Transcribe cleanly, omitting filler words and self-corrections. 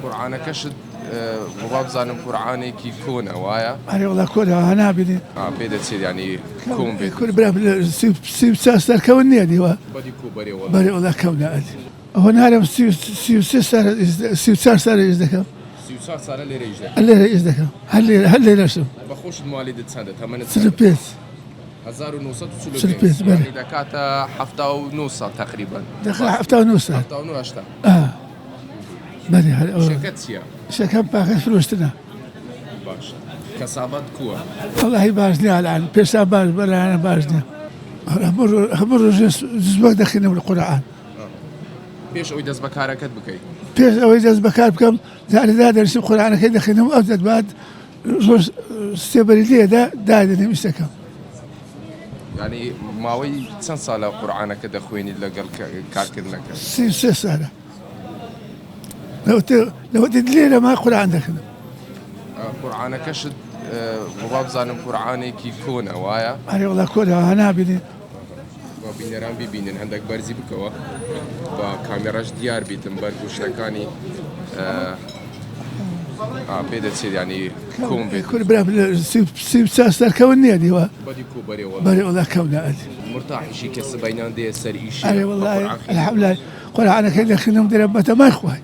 قورعانەکەشت وابزانم قورعانێکی کۆنە وایە؟ ئەرێ وەڵا کۆنە ها نابینی. ئا پێ دەچێت یانی کۆن بێت. کورە برا 34 سەر کەون نییە دیوە. بەدی کو بەرێ وەڵا. بەرێ وەڵا کەونە ئەدی. ئەوە نارم 33 سالە 34 سالە ئیش دەکەم. 34 سالە لێرە ئیش دەکەی. لێرە ئیش دەکەم هەر لێرە هەر لێرەشم. بە خۆشت موالیدت چەندە تەمەنت چەندە؟ 45. 1945 بەرێ. یانی دەکاتە 79 ساڵ تەقریبەن. دەکا 79 ساڵ. 79 هەشتا. ئا. بەرێ هەر ئەوە. ئیشەکەت چییە؟ ئیشەکەم پاکەت فرۆشتنە. باشە کەسابەت کووە؟ وەڵاهی باش نییە ئەلئان پێشتا باش بوو ئەلئانە باش نییە. هەموو ڕۆژێ زووەک دەخوێنم لە قورئان. پێش ئەوەی دەست بە کارەکەت بکەی؟ پێش ئەوەی دەست بە کار بکەم جارێ دادەنیشم قورئانەکەی دەخوێنم ئەوجا بعد ڕۆژ سێبەری لێدا دادەنێم ئیش دەکەم. یانی ماوەی چەند سالە قورعانەکە دەخوێنیت لەگەڵ کارکردنەکە؟ 33 سالە لەوەتی لێرە ما قورعان دەخوێنم. قورعانەکەشت وابزانم قورعانێکی کۆنە وایە؟ ئەرێ وەڵا کۆنە ها نابینی. با بینەران بیبینن هەندێک بەرزی بکەوە با کامێڕاش دیار بیتم بەرگ و شتەکانی پێ دەچێت ینی کۆم بێت کور برا 34 سەر کەون نییە دیوە بەدی کو بەرێ وەڵا بەرێ وەڵا کەونە ئەدی مرتاحیشی کە سبەینان دێ سەر ئیشی ئەرێ وەڵا الحمدلله قورئانەکەی دەخوێنم دەرم بەتەمای خوای.